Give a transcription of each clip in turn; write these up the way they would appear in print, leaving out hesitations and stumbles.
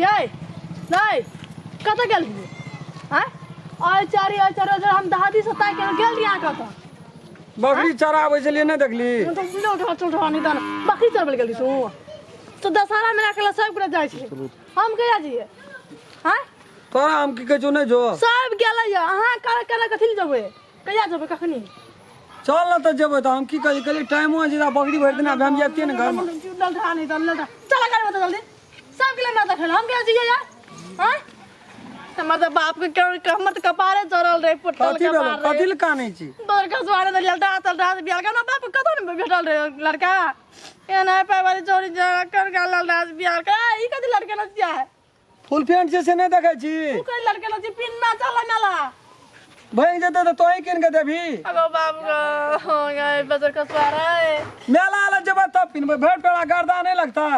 यै नहीं कतऽ गेल रहियै आँय आइ चारि आइ चारि आइ हम दादी से ताकि के गेल रहियै अहाँ कतऽ बकरी चराबै छलियै नहि देखली हम तऽ बुझलो उठा चल उठा नहीं दाना बकरी चरबै लए गेल रही तो दशहरा मेला के सब गोटे जाइ छै हम कहिया जइयै आँय तोरा हम की कहै छौ नहि जो सब गेलै अहाँ कर केना कथी लए जेबै कहिया जेबै कखनी चल ने तऽ जेबै तऽ हम की कहलियै कहलियै टाइमो छै तऽ बकरी भरि दिना हम जैतियै ने घरमे ललठा नहीं तऽ ललठा चल गाड़ी में तो जल्दी सब के लिए देखल हम कहिया जइयै यार आँय हमर तऽ बाप के के हमर तऽ कपारे चढ़ल रहे पोटल कथी भेलो कपार कथी लए कानै छी बड़का सवारे तऽ ललटा तलटा से बियाह के बाप कतौ ने भेटल रहे लड़का एना पाइ वाली चोरी जा कर के ललटा से बियाह के ई कथी लड़के नचिया है फुल पैंट छै से नहि देखै छी तू कहीं लड़के नची पिन्ना चल मेला भागि जेतै तऽ तोही कीन के देबही अगो बाप गो हो गए बजर कसवारा है मेला लग जेबै तब पिन्हबै भरि पेड़ा गर्दा नहि लगतै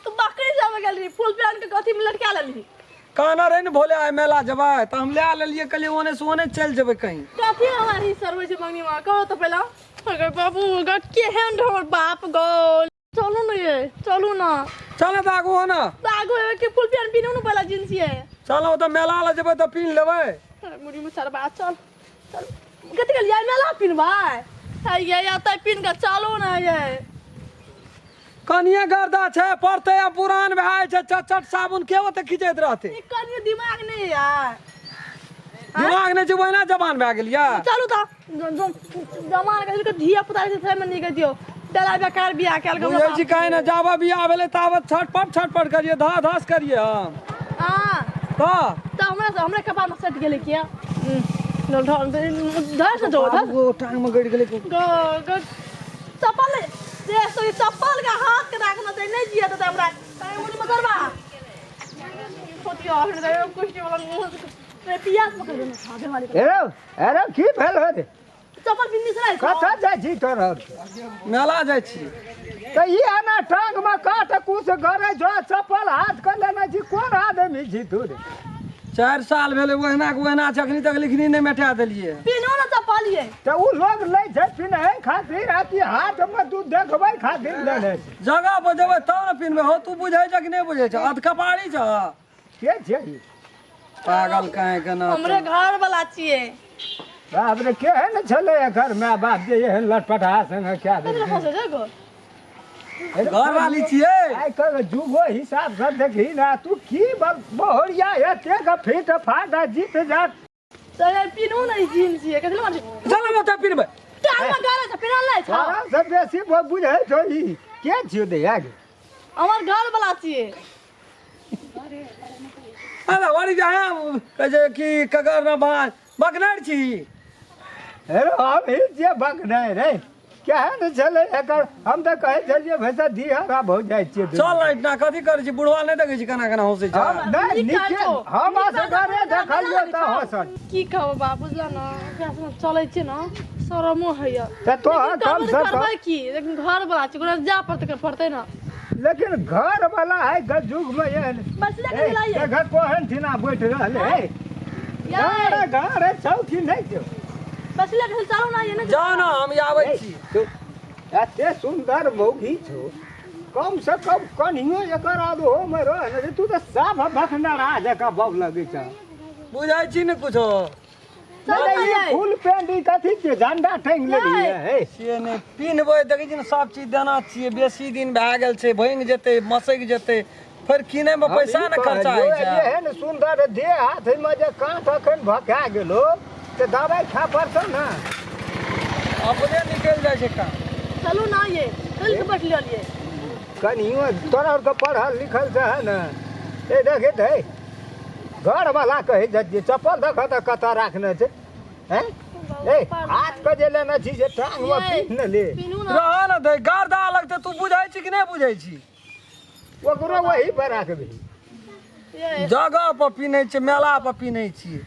तू बकरी जावे गेल रही फुल पैंट के कथी में लटका लेली कहना रहे ने भोले आइ मेला जेबै तऽ हम लए लेलियै कहलियै ओने से ओने चलि जेबै कहीं कथी हमारी सरवे छै मंगनी माँ कहो तो पहला अगर बाबू गो केहन हमर बाप गो चलू ने ये चलू ना चल तऽ आगू हो ने तऽ आगू एबै के फुल पैंट पिन्हू ने पहला जींस ये चल ओतऽ मेला लग जेबै तऽ पिन्ह लेबै मुड़ी में सरबा चल चल कथी कहलियै मेला पिन्हबै है ये या तऽ पिन्ह के चलू ना ये कनिए गर्दा छै पड़तै आ पुरान भए जाइ छै चट चट साबुन के ओते खींचैत रहतै ई कनियो दिमाग नहि यार दिमाग नहि छै ओहिना जवान भए गेल यऽ चलू तऽ जमान के धिया पुता के छै में निकल दियो बेला बेकार बियाह कयल के बुझै छी काहे ने जाबऽ बियाह भेलै ताबत छटपट छटपट करियै धस धस करियै हम हां तऽ तऽ हमरा हमरा कपार में सट गेलै किया धर से जो धर ओ टांग में गड़ि गेलै गो गो चप्पल दे तो चप्पल के हाथ के राखना चाहिए नहीं जिया तो हमरा ताई मुझे मगरबा सोचियो कुछ वाला मुंह से पियास पकड़ लेना खा बीमारी अरे अरे की भेल हो रे चप्पल पिन्नी से राख कतऽ जाइ छी तोर मेला जाइ छी तऽ ई एना टांग मे काट कुस गरै छौ चप्पल हाथ के लेने छी कोन आदमी छी तू रे 4 साल भेलै ओहिना के ओहिना छै अखनी तक लिखनी नहि मेटा देलियै पिन्हू ने चप्पल ये तऽ ओ लोग लै छै पिन्है खातिर आ कि हाथ मे तू देखबै खातिर लेने छै जगह पर जेबै तब ने पिन्हबै हो तू बुझै छ कि नहि बुझै छ अधकपारी छ के छै ई? पागल काहे के ना हमरे घर वाला छियै बाप रे केहन छलै एकर माय बाप जे एहन लटपटा संग क्या कथी लए फंसै छै गो घर वाली छियै आइ काल्हि जुगो हिसाब से देखही ना तू की बहोरिया एतेक फिट फाट आ जीत जात तऽ पिन्हू ने ई जीन्स ये कथी लए मारै छै? चल हम ओतऽ पिन्हबै टांग में गाड़ै छै पिन्हल नहि छौ तोरा से बेसी बुझै छौ ई के छियौ दैया गे हमर घर वाला छियै अरे वरी जा कहै छै कि ककर न भाज बकनर छी अरे हम ही जे बकने रे केहन छलै एकर हम तऽ कहै छलियै भैसा दिहरा भऽ जाइ छियै दुनू। चल ना कथी करै छी बुढ़वा नहि देखै छी केना केना हँसै छै हम नहि नीक नीके छौ। हम नीक असगरे छौ। देखलियौ तऽ हँसल की कहब बाप बुझल ने ओकरा संगे चलै छियै ने शरमो होइए तऽ तोहर लेकिन कम से कम करबै की लेकिन घर वाला छै ओकरा जा पड़तै पड़तै ने लेकिन घर वाला है के युग में एहन बस ले ए, के लाइए देखऽ कोहन ठिना बैठ रहल है यार गाड़े चौकी नहि छौ बस ले के चलू ना ये ना जाओ ना हम आबै ए, छी तू एते सुन्दर मौगी छौ कम से कम कनियो एकर आदो में रह ने तू तऽ साफ भखनरा जकाँ बब लगै छ बुझै छी ने कुछो चलू ना ये फुल पेंट ई कथी छियै झंडा टांगि लेलियै हे से नहि पिन्हबै देखै छी ने सब चीज देना छियै बेसी दिन भए गेल छै भङ्गि जेतै मसकि जेतै फेर किनैमे पैसा ने खर्चा होइ छै एहन सुन्दर देह हाथ मे जे काँट अखन भका गेलो तऽ दवाइ खाय पड़तौ ने अपने निकलि जाइ छै काम चलू ना ये कल के बैठ लिये कनियो तोरा आरके पढ़ल लिखल से है ने ए देखे हे घरवला कहै छै जे चप्पल देखऽ तऽ कतऽ राखने छै हैं ए हाथ के जे लेने छी से टांग मे पीन ने ले पीनू ना रह ने दे गर्दा लगतै तू बुझै छी कि नहि बुझै छी ओकरो वही पर राखबही ये जगह पर पिन्है छियै मेला पर पिन्है छियै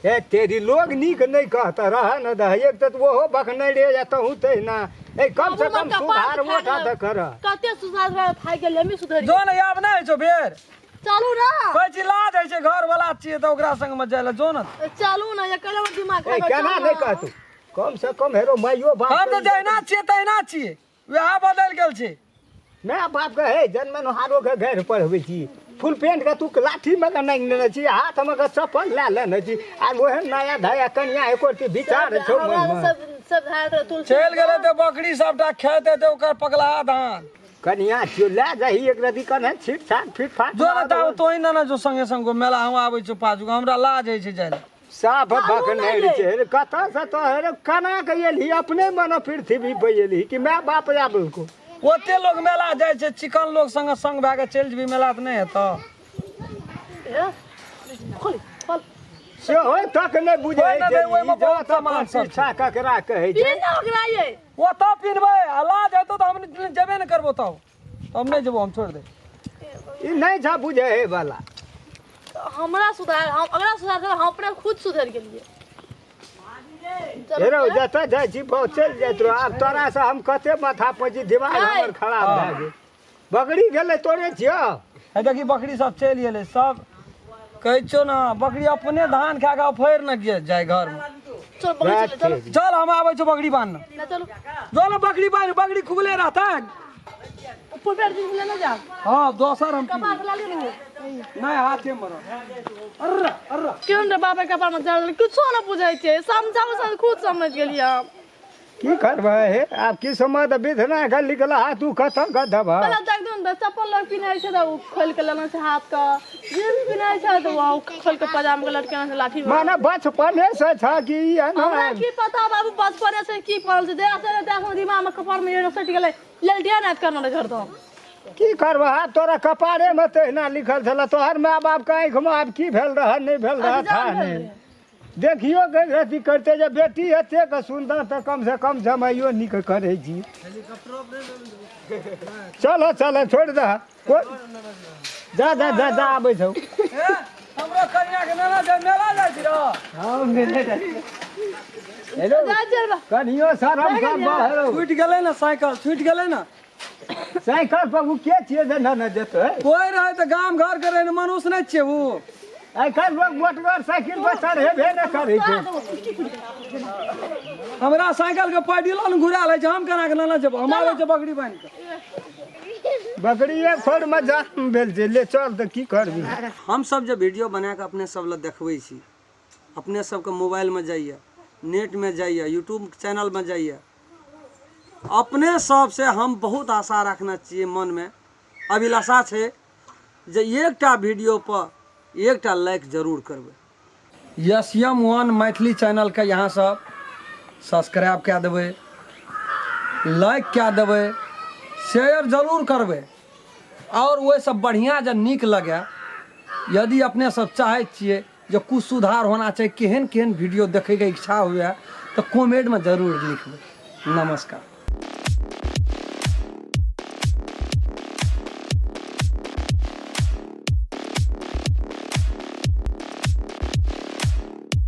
ए तेरी लोग नीक नहि कहत रह ने दह एक तऽ ओहो बकने रे या तहु तहिना ए कम से कम सुधार मोटा तऽ कर कते सुधार भए थाकि गेलियै हमी सुधरि जो ने आब नहि होइ छौ बेर चलू ना कहै छी लाज होइ छै घर वाला छियै तऽ ओकरा संग मे जाय लए जो ने चलू ना ये कले दिमाग ए केना नहि कहतू कम से कम हेरो माइयो बाप हम तऽ जहिना छियै तहिना छियै वएह बदलि गेल छै माय बाप के हे जन्म हारो के घर पढ़बै छी फुल पेंट के तू लाठी में के नांगि लेने छी, हाथ में के चप्पल लए लेने छी, आ ओहन नया धया कनिया एको रत्ती विचार छौ हमरा मनमे? सब सब धार तुलसी चलि गेलै तऽ बकरी सबटा खेतै तऽ ओकर पगला धान। कनिया छियौ, लए जाही एक रत्ती कने छिट छाट फिट फाट। जो ने ताबे तोही ने ने जो संगे संग मेला, हम आबै छियौ पाछू, हमरा लाज होइ छै जाय लए। साफ बकने छै रे, कतऽ से तो हे रे, केना के एलही अपने मन पृथ्वी पे एलही कि my बाप आबलको? ओते लोग मेला जाइ छै, चिकन लोग संगे संग भए के चलि जेबही मेला तऽ नहि हेतौ। खोल खोल। सेहो तक नहि बुझै ओहि छै। ओहिमे ई बहुत जतऽ सामान सब छै। प्रतिष्ठा ककरा कहै छै? पीन ना ओकरा ये। ओतऽ पिन्हबै आ लाज हेतौ तऽ हम जेबे नहि करबो तब, हम नहि जेबो, हम छोड़ि दे। ई नहि छ बुझै हे वाला। हमरा सुधार, हम अगला सुधार हम अपने खुद सुधर गेलिए। हे रौ, जतऽ जाइ छी बहुत चलि जाइत रहो, आब तोरासँ हम कते माथा पची, दिमाग हमर खराब भए गेल। बकरी गेलै तोरे छियौ। हे देखी, बकरी सब चलि गेलै सब। कहै छियौ ने, बकरी अपने धान खा कऽ फेर ने जाय घरमे। चल बकरी चले, चलो। चल, हम आबै छियौ बकरी बान्ह। ना चलो। जो ने बकरी बान्ह, बकरी खुगले रहतै। ऊपर पैर दिन लेना जा। हँ, दोसर हम कपार से ला लियो ना। नहि, हाथे मरल। अर्रा अर्रा। क्यों रे बाबा कपार में चढ़ कुछो ना बुझै छै, समझाउ से खुद समझ गेलियै हम। की करबै हे, आब की समय तऽ विधना के लिखला हा, तू कतऽ गधबह? पहले देख दू ने, चप्पल लग पिन्है छै तऽ ओ खोलि के लेना छै हाथ के, जींस पिन्है छै तऽ ओ खोलि के पजामा के लटकेना छै लाठी में। माने बचपने से छ कि ई है ना? हमरा की पता बाबू बचपने से की पड़ल छै, देह से देह दिमाग में कपार में एना सटि गेलै, ललटिया नाच करना रहै हरदम। की करबह, आब तोरा कपारे में तहिना लिखल छल। तोहर माय बाप के आँखि में आब की भेल रह नहि भेल रह था नहि, देखियो के अथी करते जे बेटी एतेक सुन्दर तऽ कम से कम जमाइयो नीक करै छी। चल चल, छोड़ि दह, जा जा जा जा, आबै छौ। हमरो कनिया के नाना जाय मेला जाइ छी रह। हँ, मेले जाइ। हेलो। जा चल। कनियो शरम सब बहरो। छूटि गेलै ने साइकिल, छूटि गेलै ने। साइकिल पर ओ के छियै जे ने जेतै? कोइ रहै तऽ गाम घर के रहै ने, मनुष्य नहि छियै ओ। आइ काल्हि लोक मोटगर साइकिल पर चढ़ेबे नहि करै छै। हमरा साइकिल के पैडिलो ने घुरा लै छै, हम केना के नेने जेबो? हम आबै छै बकरी बान्हि कऽ। बकरिए खोरमे जाम भेल छै, ले चल तऽ की करबी? हमसब जे वीडियो बना कऽ अपने सब लए देखबै छी, अपने सबके मोबाइलमे जाइए, नेटमे जाइए, यूट्यूब चैनलमे जाइए, अपने सबसे हम बहुत आशा रखने छियै, मनमे अभिलाषा छै जे एकटा वीडियो पर एकटा लाइक जरूर करबै। यस एम वन मैथिली चैनलके यहाँ सब सब्सक्राइब कए देबै, लाइक कए देबै, शेयर जरूर करबै, आओर ओहिसँ बढ़िआँ जे नीक लगै, यदि अपने सब चाहै छियै जे कुछ सुधार होना चाही, केहन केहन वीडियो देखैके इच्छा हुए, तऽ कमेंटमे जरूर लिखबै। नमस्कार।